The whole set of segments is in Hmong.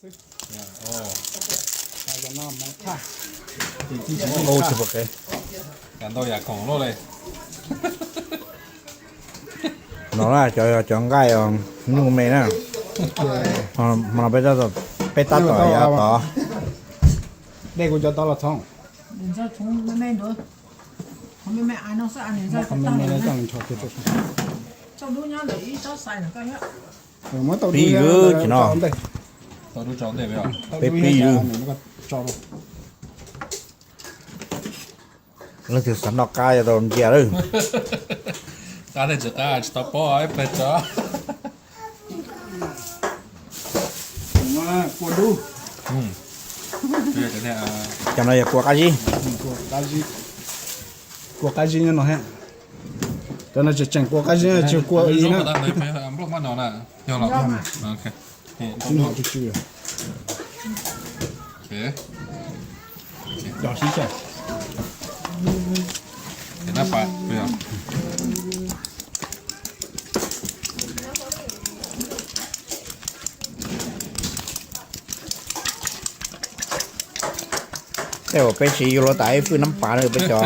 Ntau yam khoom loj li. No na cov, cov nqaij nyuj me na. Peb tab tom yav tod. Dej kuv cov tod los txhoov. Pib wb tsis no. Peb pib wb. Leej twg xav noj qab yuav tau ntsia lawm. Qab tej tsis qab tsis tau paub ib plag tso. Cov no yog kua qab zib. Kua qab zib nyob no. Cov no tseem kua qab zib, tsis kua ib na. Tej uas peb siv yuav luag tas ib fwj nab pas na, peb cov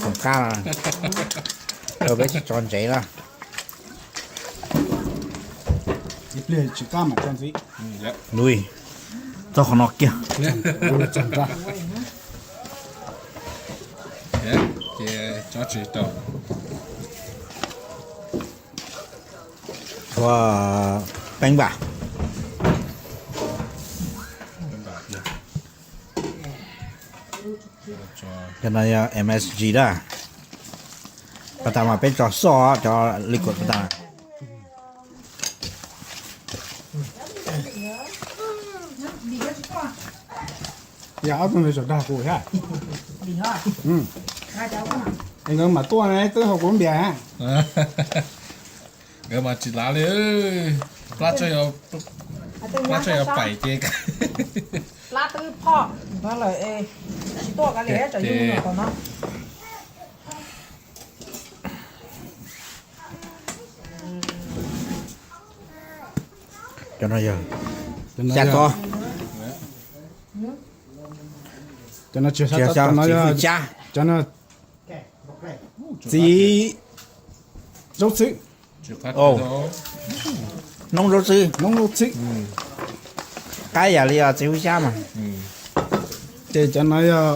khoom qab no, peb tsis tso ntsev na. Txog qhov no kiag. Tshuav peeb npam. Cov no yog M S G na. Pas tas mas peb tso xoj cov liquid pas tas. Yog ob tug ntawd tseem dag kuv thiab. Es nkawd mam tuaj ne, twb hauv kuv npias. Nkawd mas tsis lav li, plab tsawg, plab tsawg yog paim ces. Plab twb phoj ntawd lawm, tsis tuaj kav liam, tsam yus mus tom no. Cov no yog xya txob. Cov no tsis yog xya txob, cov no yog, cov no txiv zaub txhwb. Noob zaub txhwb. Noob zaub txhwb. Qab yam li txiv hwj xyab mas. Ces cov no yog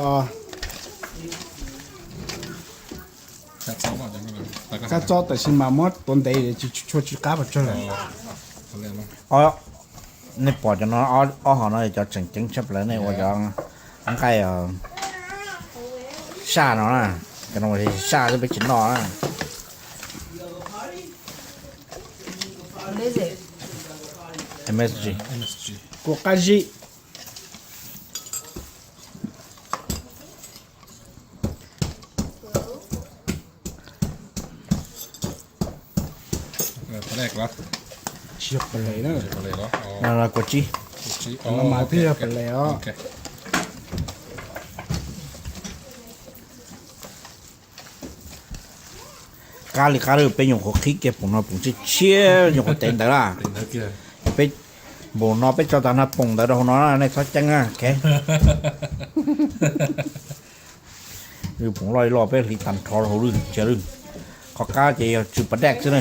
xya txob tab sis mas muab tuav ntev tsis tshua tsis qab pes tsawg. Nej pom cov no, ob hom no cov tseem ceeb tshaj plaws nej ua cov nqaij saj no na, cov no saj xwb peb tsis noj na. M S G. Kua qab zib. Tsis yog pales na. Kua tsib. No mas thiaj yog pales os. Qab li qab lawm, peb nyuam qhuav qhib kiag poom no poom tshiab tshiab, nyuam qhuav tev ntawd lawm. Peb npaum no peb tso tas na, poom ntawd rau hauv no nej txhob ceeb na. Poom loj li loj peb hliv tag nrho rau hauv lwj cia lwj. Qhov qab ces yog tsw pas dej xwb na.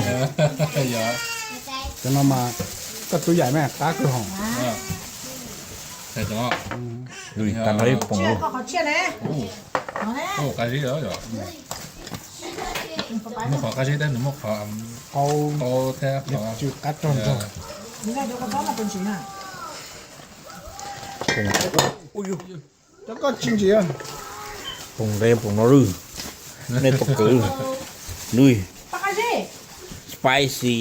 Cov no mas koj tub yaim mas qab kawg hos. Tag nrho ib poom. Muaj qhov qab zib thiab nws muaj qhov qau thiab qhov tsw qab rog nrog. Cov koj tsis ntsis. Poom nqe poom no lwj, nej tuaj kawm lwj. Spicy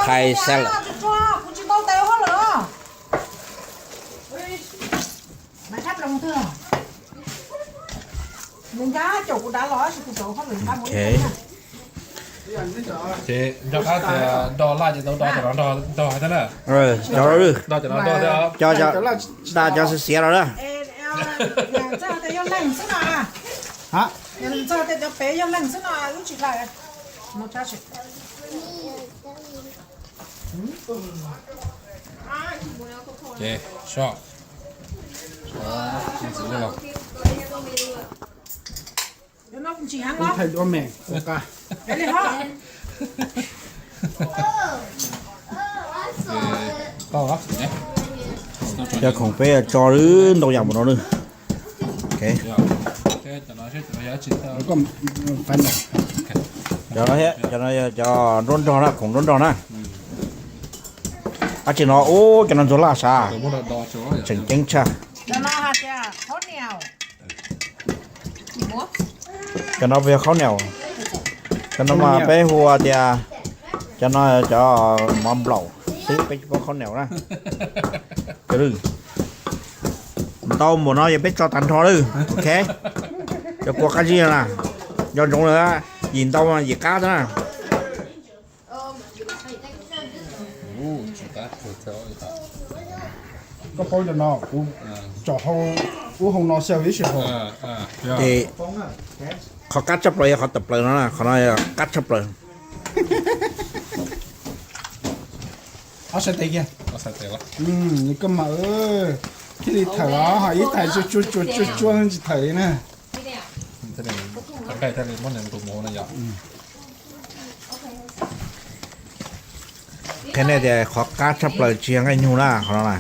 Thai salad. Ok. Ces nco qab tias do laj ces tau do cov no nrog thiab na. Cov no nrog thiab. Cov, cov, cov xiav xiav los na. Soj. Ntxim los. Ub, thaij duab me ua qa. Cov khoom peb tso ntau yam npaum no na. Cov no, cov no yog cov nruab nrog na, khoom nruab nrog na. Ab tsi no, ub, cov no ntxuag laj sav, tseem ceeb tshaj. Cov no puas yog khaub niam? Cov no mas peb hu tias, cov no cov mov nplaum xwb, peb tsis paub khaub niam na. Ntau npaum no yog peb tso tag nrho lawm, ok. Cov kua qab zib na, nco ntsoov lawm, yim ntau mas yim qab xwb na. Koj paub cov no, kuv tsom hau ub hau no xyaw ib sij hawm. Ces qhov qab tshaj plaws yog qhov tawm plaws no na, qhov no yog qab tshaj plaws. Ob sab tes kiag. Koj mas thiaj li thawm os, ho ib tais tsuag tsuag tsuag tsuag tsis thawm li na. Qhia nej tias qhov qab tshaj plaws tsis yog nqaij nyug na, qhov no na.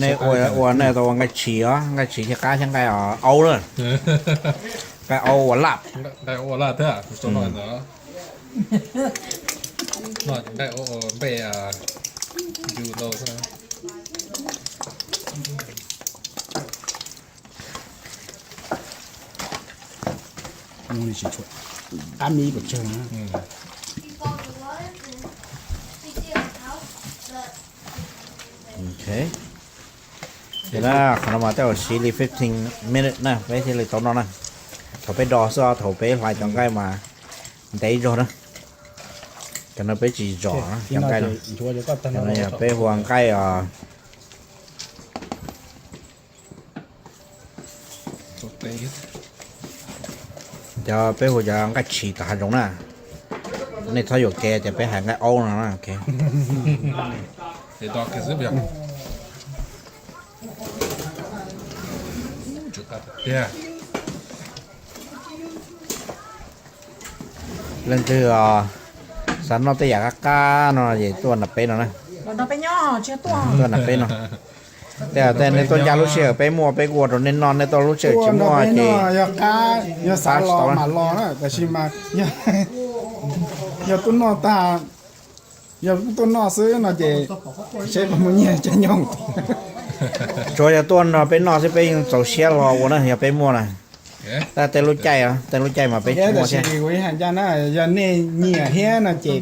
Nej ua, ua nej tau ua nqaij tshis os, nqaij tshis thiaj qab thiab nqaij aub na. Nqaij aub ua laj. Nqaij aub ua npej yus ntau xwb. Qab me ib puas tsawg na. Ces na, qhov no mas tej zaum siv li fifteen minute na peb thiaj li tau noj na. Thaum peb do xwb, thaum peb hlais cov nqaij mas ntev zog na. Cov no peb tsis zom na cov nqaij no. Cov no yog peb hu ua nqaij os. Cov peb hu cov nqaij tshis tom hav zoov na. Nej txhob yuam kev tias peb hais nqaij aub no na. Leej twg xav noj tej yam qab qab no ces tuaj nram peb no na. Tuaj nram peb no. Tej, tej nej tuaj ncaj lub sij hawm peb muaj peb kuj ua rau nej noj, nej tuaj lub sij hawm tsis muaj ces yog qab, yog xav los mam los na, tab sis mas yog tuaj noj tag, yog tuaj noj xwb no ces seb puas muaj nyiaj caij nyoog. Tsuas yog tuaj nrog peb noj xwb peb yeej txaus siab los ua na yog peb muaj na. Tab tej lub caij, tej lub caij mas peb tsis muaj thiab. Kuv ib hais ncaj na, yog nej nyiam thiab no ces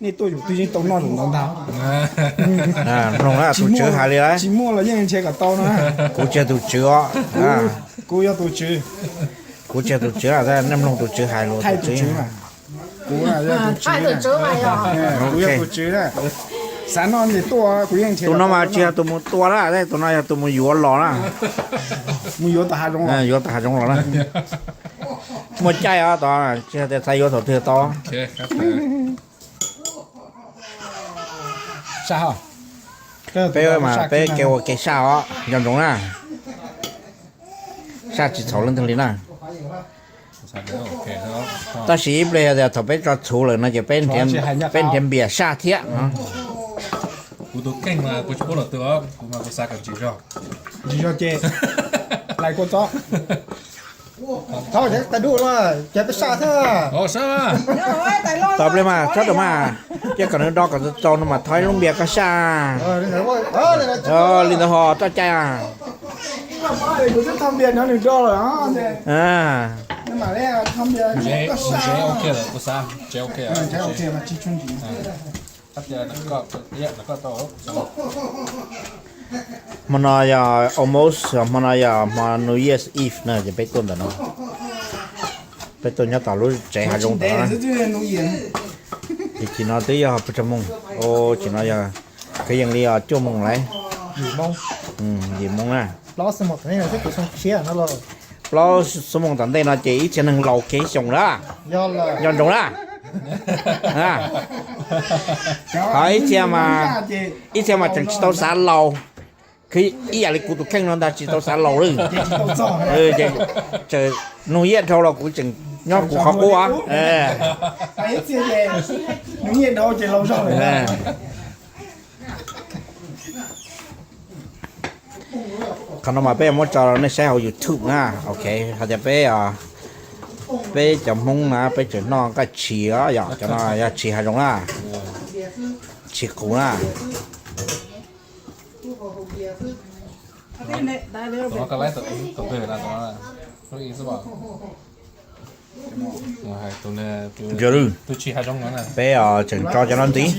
nej tuaj yus twg yeej tau noj zaum ntawd ntag. Mloog na, tus tswv hais li lawm. Tsis muaj los yeej ntshe kom tau na. Kuv tsis yog tus tswv os. Kuv yog tus tswv. Kuv tsis yog tus tswv, nej mloog tus tswv hais los tus tswv. Kuv yog tus tswv. Kuv yog tus tswv. Xav noj ces tuaj, kuv yeej ntshe. Tus no mas tsis yog tus mus tua na, tus no yog tus mus yuav los na. Mus yuav tom hav zoov los. Yuav tom hav zoov los na. Muaj caij os, tsis yog tias xav yuav thaum twg tau. Peb mas peb kev ua kev saj os, nco ntsoov na. Saj tsis txhaum leej twg li na. Tab sis ib pliag yog tias thaum peb tso txhuv lawm no ces peb nrhiav npias saj thiab. Kuv tus kheej mas kuv tsis paub los twg os, kuv mas kuv xav kom ntsim zog. Ntsim zog ces lais kua txob. Thov tais dub no ces peb saj thiab. Tau pliag mas txhob rau mas, cia kom nws do kom txaus no mas thov ib lub npias koj saj. Li ntawd ho txoj cai. Hmo no yog almost, hmo no yog hmo New Year's Eve na, ces peb tuaj ntawm no. Peb tuaj nyob tom lub tsev hav zoov tom no. Ces chim no twb yog pes tsawg moos? Chim no yog kwv yees li os cuaj moos lawm. Yim moos na. Plaub xuab moos tom ntej no ces ib txhia neeg laus kiag ib xyoos lawm. Nco ntsoov na. Ho ib txhia mas, ib txhia mas tseem tsis tau xav laus, ib yam li kuv tus kheej no ntag, tsis tau xav laus li. Ces nug nyiaj dhau los kuv tseem nyob kuv qhov qub. Qhov no mas peb muab tso nej saib hauv YouTube na. Ok, hais tias peb, peb cov Hmoob na peb tseem noj nqaij tshis os, yog cov no yog tshis hav zoov na, tshis qus na. Peb tseem tso cov no ntxiv.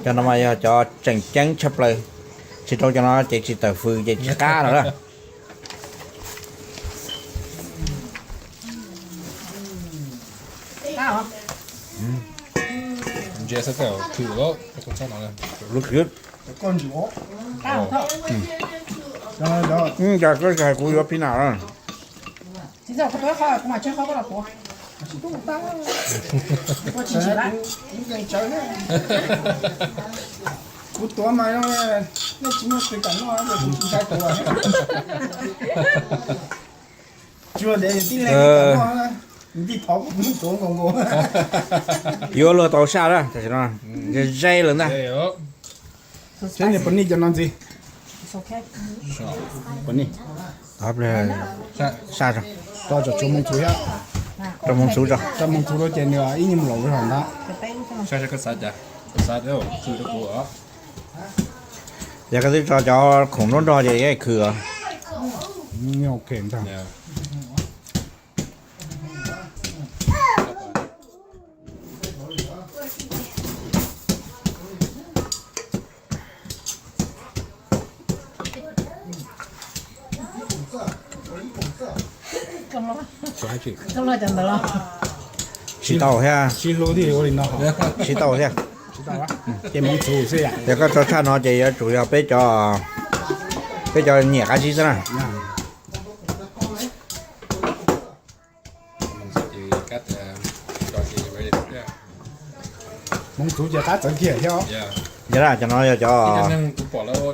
Cov no mas yog cov tseem ceeb tshaj plaws, tsis rau cov no ces tsis tawm fws ces tsis qab no na. Looks good. Cas koj hais kuv yuav phi nas. Kuv tuav mas, nej tsis muaj txwv kam noj, kuv tsis ntshai kuv. Tsuas ntev tij le, tij thov kuv tuav nkaus nkaus. Yuav luag tau saj na, tam sim no ze ze lawm ntag. Seb nws pos nij cov no ntxiv. Pos nij. Saj tso, tso Hmoob Txhuv thiab. Tso Hmoob Txhuv tso. Tso Hmoob Txhuv rau ces nws ib nyuag mus laus rau hauv ntag. Yog koj twb tso cov khoom nruab nrog ces yeej khwv os. Tsis tau thiab. Tsis tau thiab. Ces Hmoob Txhuv xwb. Yog koj tso tshaj no ces yuav tsum yog peb cov, peb cov nyiam qab zib xwb na. Hmoob Txhuv ces qab txawv kiag thiab. Yog na, cov no yog cov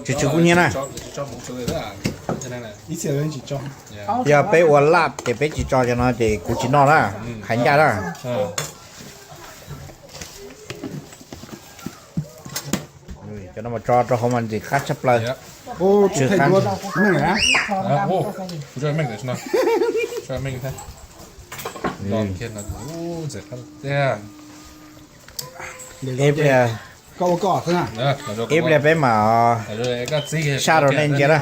tsis tsw kub hnyiab na. Yog peb ua laj ces peb tsis tso cov no ces kuv tsis noj na, hais ncaj na. Cov no mas tso rau hauv mas ntxim qab tshaj plaws. Tsw qab. Ib pliag, ib pliag peb mam saj rau nej ntsia na.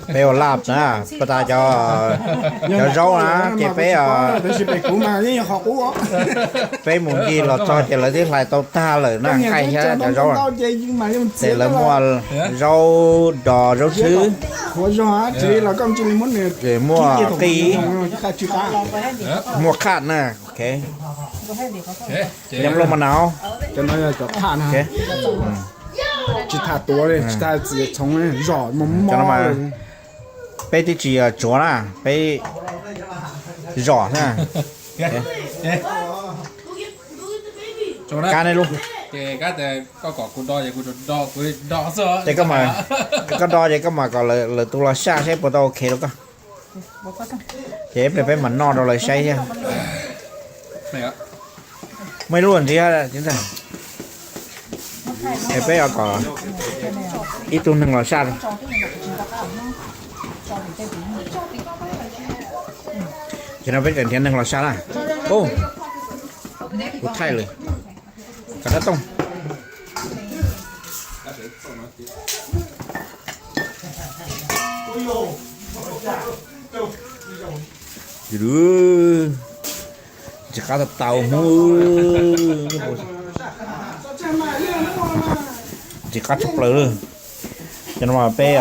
Peb ua laj na, pas tas cov, cov zaub na ces peb, peb mus ncig los txog ces lawv twb hlais tau tag lawm na, nqaij thiab cov zaub. Ces lawv muaj zaub dos zaub xwb, muaj qij, muaj qhaj na. Yam loj mas na. Tsis tham tuav li, tsis tham txiv txhoov, zom mos mos. Peb twb tsis tsuav na, peb zom xwb. Kab nej lub. Ces koj do ces koj mam kom lawv tus los saj seb puas tau ok rau koj. Ces ib pliag peb mam noj rau lawv saib thiab. Muaj ib lub ntxiv, es peb kom ib tug neeg los saj. Ces no peb tseem nrhiav neeg los saj na. Kuv thaij lawm. Kav dab tooj. Ntxim qab tau tau Hmoob. Ntxim qab tshaj plaws li. Cov no mas peb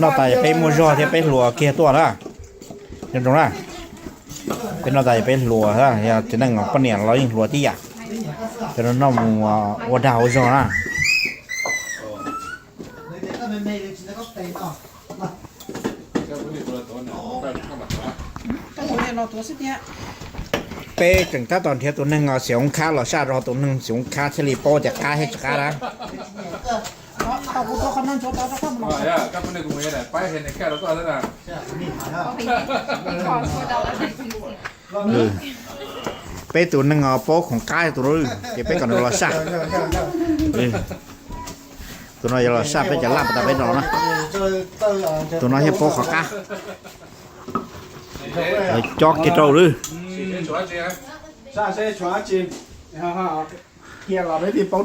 noj tas peb muaj zog thiab peb hluas kiag tuaj na. Nco ntsoov na, peb noj tas peb hluas, yog txiv neej poj niam los yeej hluas tib yam. Cov no noj mus ua dag ua zog na. Peb tseem tab tom nrhiav tus neeg xim oob khab los saj rau, tus neeg xim oob khab thiaj li paub tias qab thiab tsis qab na. Peb tus neeg paub khoom qab tus, ces peb kom nws los saj. Tus no yuav los saj peb cov laj pas tas peb no na. Tus no thiaj paub qhov qab. Lawv cob kiag rau lawm.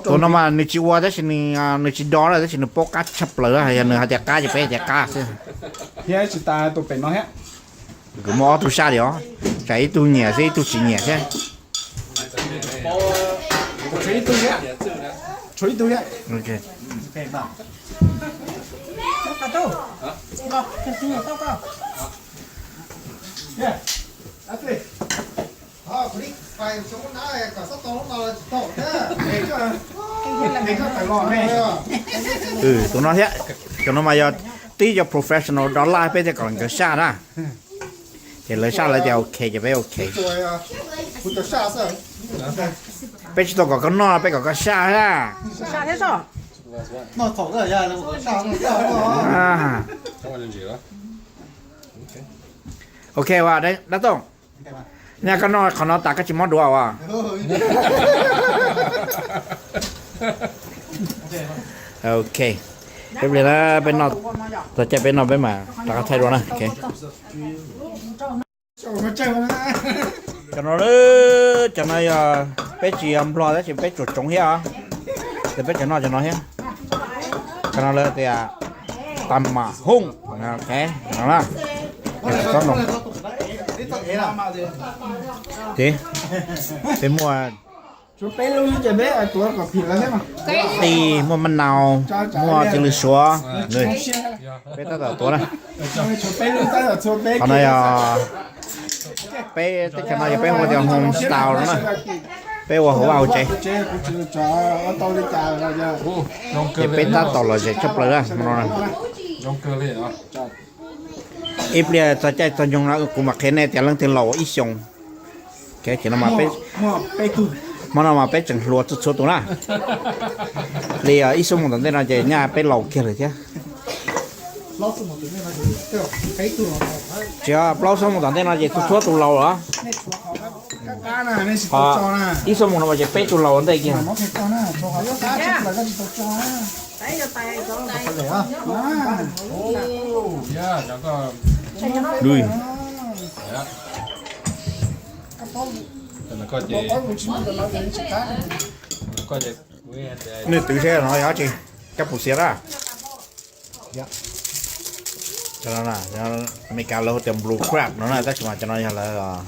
Tus no mas nws tsis ua tab sis nws, nws tsis do lawm tab sis nws paub qab tshaj plaws, yog nws hais tias qab ces peb hais tias qab xwb. Thiab tsis tas tus pem no thiab. Kuv muaj ob tug saj li os, tsam ib tug nyiam xwb ib tug tsis nyiam thiab. Tshuav ib tug thiab. Tshuav ib tug thiab. Tus no thiab, cov no mas yog tib cov professional do laj peb thiaj kom nkawd saj na. Ces lawv saj lawv tias ok ces peb ok. Peb tsis tau kom koj noj, peb kom koj saj na. Ok, dab tuaj, nej koj noj qhov no tas koj tsis mob duav as? Ok, ib pliag na, peb noj, txog caij peb noj peb mam rov qab thaij dua na. Cov no, cov no yog peb tsis yog nplog tab sis peb tsuas tsoov thiab os. Ces peb tseem noj cov no thiab. Cov no lawv tias tas mam hooj. Ok, no na. Ces peb muaj, muaj maj nau, muaj txiv lws suav, peb tab tom tuav na. Qhov no yog peb teb chaws no yog peb hu tias home style no na, peb ua hauv vaj hauv tsev. Ces peb tab tom lom zem tshaj plaws na. Ib pliag txog caij txog nyoog no kuv mam qhia nej tias leej twg laus ib xyoos. Ces no, hmo no mas peb tseem hluas txhua txhua tus na. Li ib xuab moos tom ntej no ces nyaj peb laus kiag lawm thiab. Tsis, plaub xuab moos tom ntej no ces txhua txhua tus laus lawm. Ib xuab moos no ces peb tug laus ua ntej kiag. Nws twv seb no yog dab tsi, kab pum xiav na. Cov no, Amelikas lawv hu tias blue crab no na, tab sis mas cov no yog lawv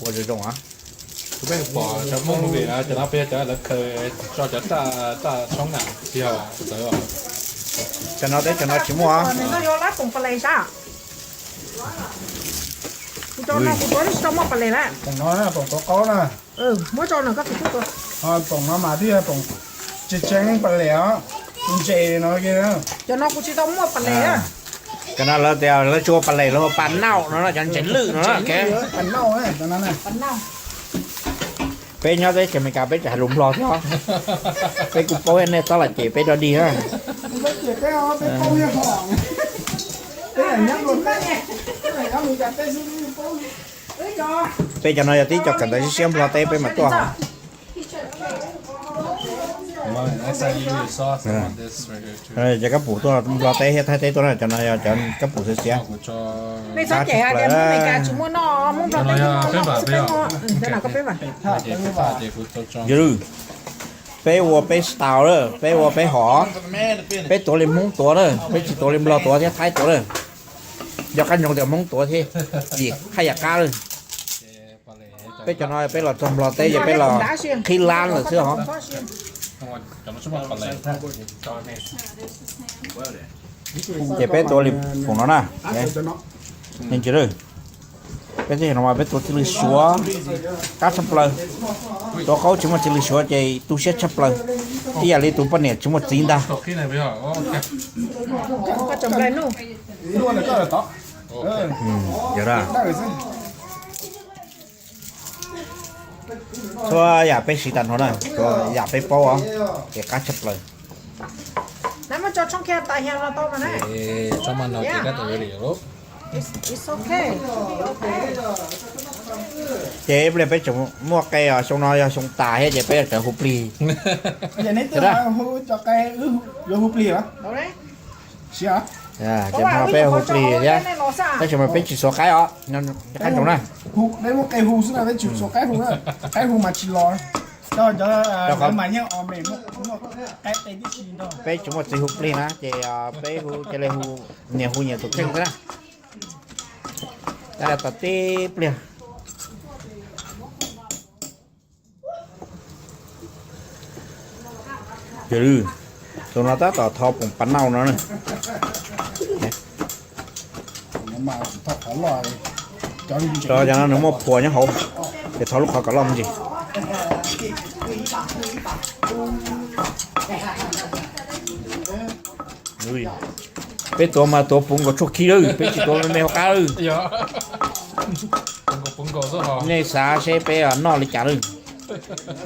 ua zoo zoo. Peb pom cov Hmoob movie no, cov no peb cov lawv khaws tso cov raj tshoob na, tsis yog txawv. Cov no teb chaws no tsis muaj. Nws no yog lab poom pales sab. Kuv tso no kuv tsuas tsis tau muaj pales na. Poom no, poom tuav qaub na. Muab tso no koj tus tub tua. Poom no mas twb yog poom tseem tseem pales os. Tus ntses no. Cov no kuv tsis tau muaj pales na. Cov no lawv tias lawv tsis ua pales, lawv ua pas nauj no, cov ntses lwj no. Pas nauj, pas nauj. Peb nyob teb chaws Amelikas peb tsis hais lus Nplog thiab os. Peb kuj paub nej txhob lam cem peb dog dig na. Peb cov no yog tib co kawm ntawv siab siab Nplog teb peb mam tuaj. Cov kab pum tuaj Nplog teb thiab Thaib teb tuaj na, cov no yog cov kab pum xiav xiav. Yog, peb ua peb style lawm, peb ua peb hom, peb tuav li Hmoob tuav na, peb tsis tuav li Nplog tuav thiab Thaib tuav na. Yog qab ntsoov tias Hmoob tuav thiab, vim haj yam qab lawm. Peb cov no peb los txog Nplog teb ces peb los qhib lab lawm xwb os. Ces peb tuav li foom no na. Peb teb chaws no mas peb tuav txiv lws suav qab tshaj plaws. Tuav qaub tsis muaj txiv lws suav ces tu siab tshaj plaws, ib yam li tus poj niam tsis muaj txiv ntag. Yog da. Txhua yam peb siv tag nrho na, txhua yam peb paub os, ces qab tshaj plaws. Ces ib pliag peb tseem muaj qe os, xyoo no yog xyoo tas thiab ces peb tseem hu plig. Ces no peb hu plig thiab, tab sis mas peb tsis xuas qaib os, qaib ntsoov na. Peb tsis muaj txiv hu plig na ces peb hu cia li hu, nias hu nyias tus kheej xwb na. Tab tom tib pliag. Yog li, tus no tab tom thau poom pas nau no na. Cov no nws muaj phuam nyob hauv, ces thau lub qhov kom loj me ntsis. Peb tuav mas tuav puv nkaus tshuaj khib lawm, peb tsis tuav me me hauv qab lawm. Nej xav seb peb noj li cas lawm.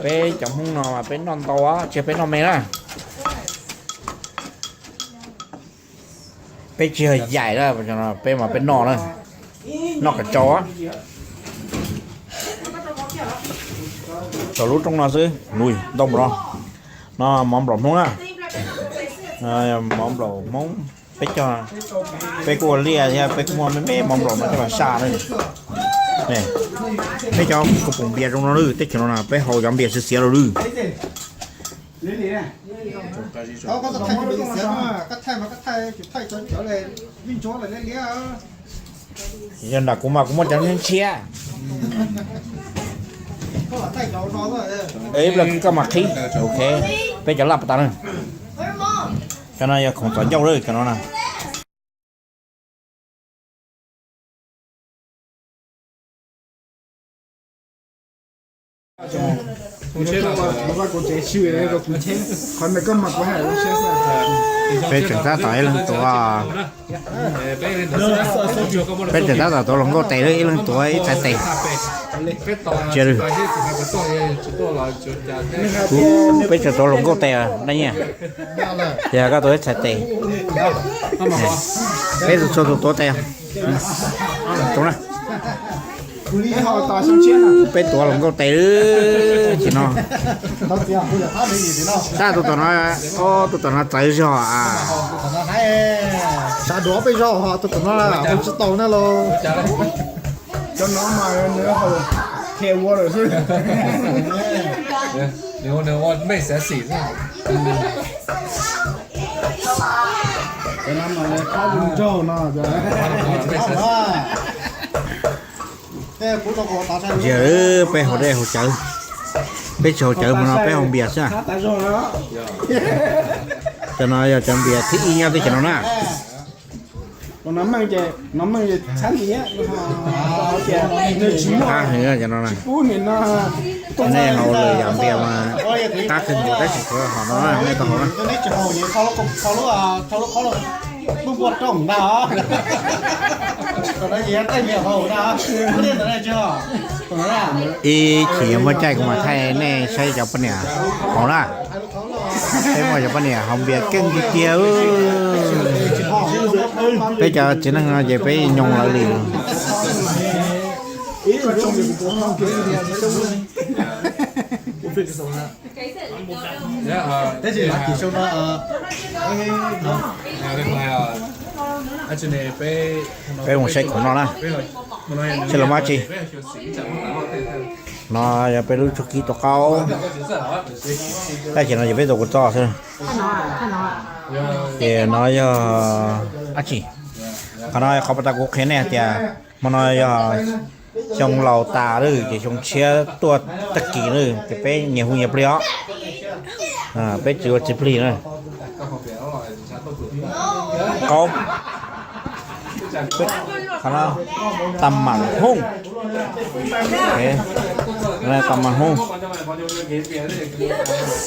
Peb cov Hmoob no mas peb noj ntau, tsis yog peb noj me na. Peb tsis yog yaim na, peb mas peb noj na, noj kom tsau. Saum lub roob no xwb, ntau npaum no. No mov nplaum Hmoob na, mov nplaum Hmoob. Peb cog, peb kuj ua liaj thiab, peb kuj muaj me me mov nplaum no coj los saj na. Peb cov kua poom npias zoo no lawm, teb chaws no na peb haus cov npias xiav xiav rau lawm. Yog nram kuv mas kuv muaj cov ntshiab. Ib pliag koj mam qhib. Ok, peb cov laj pas tas na. Cov no yog khoom txom ncauj lawm cov no na. Peb tseem tab tom ib leeg tuav, peb tseem tab tom tuav hluas nkauj tes, ib leeg tuav ib txhais tes. Cia li, peb tseem tuav hluas nkauj tes, dab nyiaj. Yog koj tuav ib txhais tes, peb txhua tus tuav tes. Peb tuav hluas nkauj tes ces no. Tab tus tom no, tus tom no txawv zog a. Sawv daws peb zog ho tus tom no hu tsis tau na los. Cov no mas nws haus qhia ua lawm xwb. Cov no mas qab zoo nraug no. Ntsia, peb haus dej haus cawv, peb tsis haus cawv mas no peb haus npias xwb. Cov no yog cov npias thib ib nyob teb chaws no na. Qab heev cov no na. Nej haus lwm yam npias mas qab kawg nkaus tab sis tsuav hom no nej tau haus na. Ib chim yuav muaj caij kuv mam thaij nej saib cov poj niam haus na. Peb muaj cov poj niam haus npias keej tiag tiag. Peb cov txiv neej no ces peb nyoos lawv li. Peb mus saib khoom no na, seb los mas tsi. No yog peb lub tshoob kib tua qaub. Tab sis no yog peb tua kuv txob xwb. Ces no yog dab tsi? Qhov no qhov pas tas kuv qhia nej hais tias hmo no yog xyoo laus tas lawm ces xyoo tshiab tuaj tag kis lawm ces peb nyias hu nyias plig os. Peb tsis ua txiv plig na. Qaub. Qhov no, tam mam hooj. Tam mam hooj.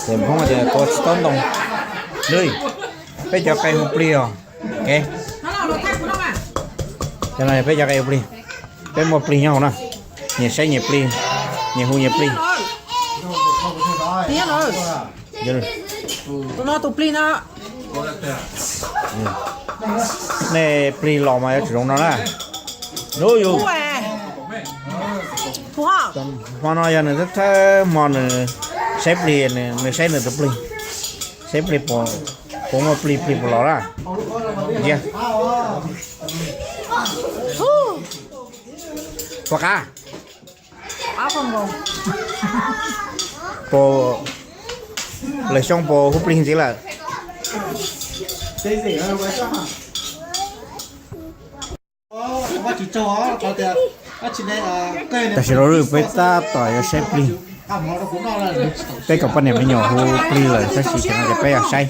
Ces Hmoob tias tua tsis taub ntoo. Peb cov qe hu plig os. Cov no peb cov qe hu plig. Peb muaj plig nyob hauv na. Nyias saib nyias plig, nyias hu nyias plig. Tus no tus plig no. Nej plig los mas yuav tsum zoo no na. Lub yus hmo no yog nws thawj thawj hmo nws saib plig, nws saib nws tus plig, saib plig puas, puas muaj plig, plig puas los na. Ntsia, puas qab? Puas, lawv xyoo puas hu plig ntxiv lawm? Tam sim no peb tab tom yuav saib plig. Peb kom poj niam me nyuam hu plig lawm tab sis tam sim no ces peb yuav saib.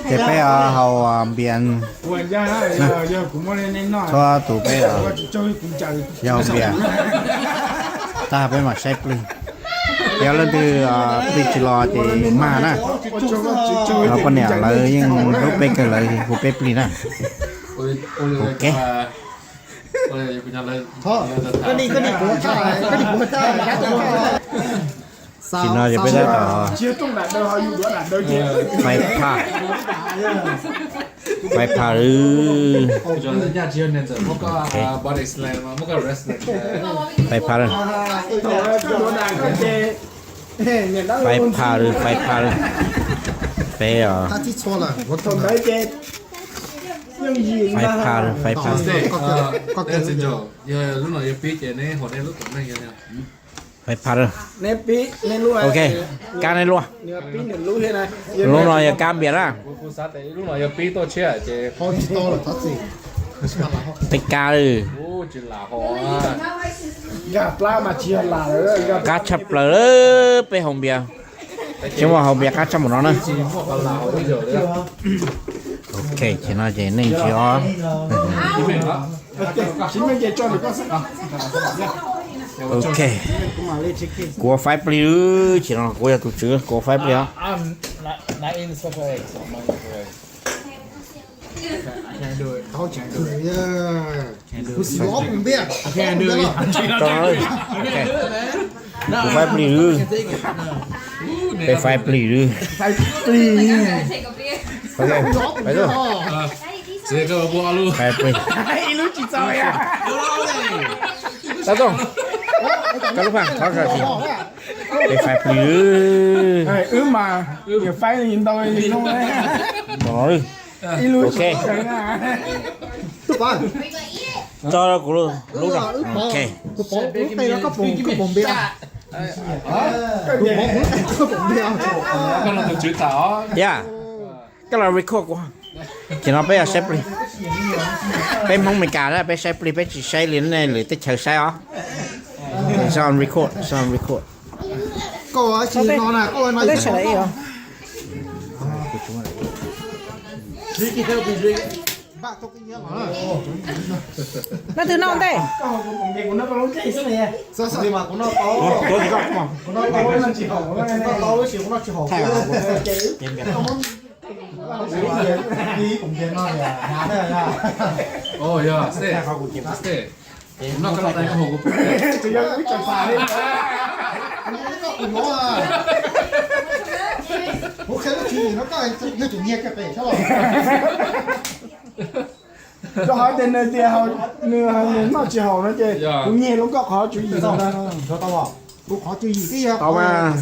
Ces peb yuav haus npias, txhua tus peb yuav haus npias, tab peb mam saib plig. Yog leej twg plig tsis los ces mag na. Poj niam lawv yeej hlub peb kawg, lawv hu peb plig na. Ok. Tam sim no ces peb tab tom faib phaj, faib phaj lawm, faib phaj lawm, faib phaj lawm, faib phaj lawm. Peb os, faib phaj lawm, faib phaj lawm. Faib phaj lawm. Ok, kab nej luaj. Lub no yog kab npias na. Peb kab lawm. Qab tshaj plaws lawm, peb haus npias, tsis muaj haus npias qab tshaj npaum no na. Ok, ces no ces nej tsis os. Ok, kuv faib plig, ces no kuv yog tus tswv, kuv faib plig os. Kuv faib plig, peb faib plig. Faib plig. Tab tom, koj lub pam thov kawg, peb faib plig. Wb mas faib ntau li no. Ok. Tso kuv lub no. Ok. Yog, koj los record kuv. Ces no peb yog saib plig. Peb Hmoob Meskas na, peb saib plig peb tsis saib li nej lwm teb chaws saib os. Record, record. Leej twg noj ntej? Rau qhov tias nws tias nws noj tsis haum no ces kuv nyiag lub koj qhov tswv yim. Kuv qhov tswv yim twb yog tau mas.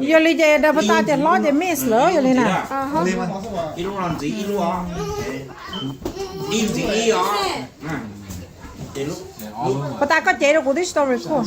Yog li ces dab pha tas ces hlob ces miss lawm yog li na. Pha tas koj cev rau kuv twb tsis tau record.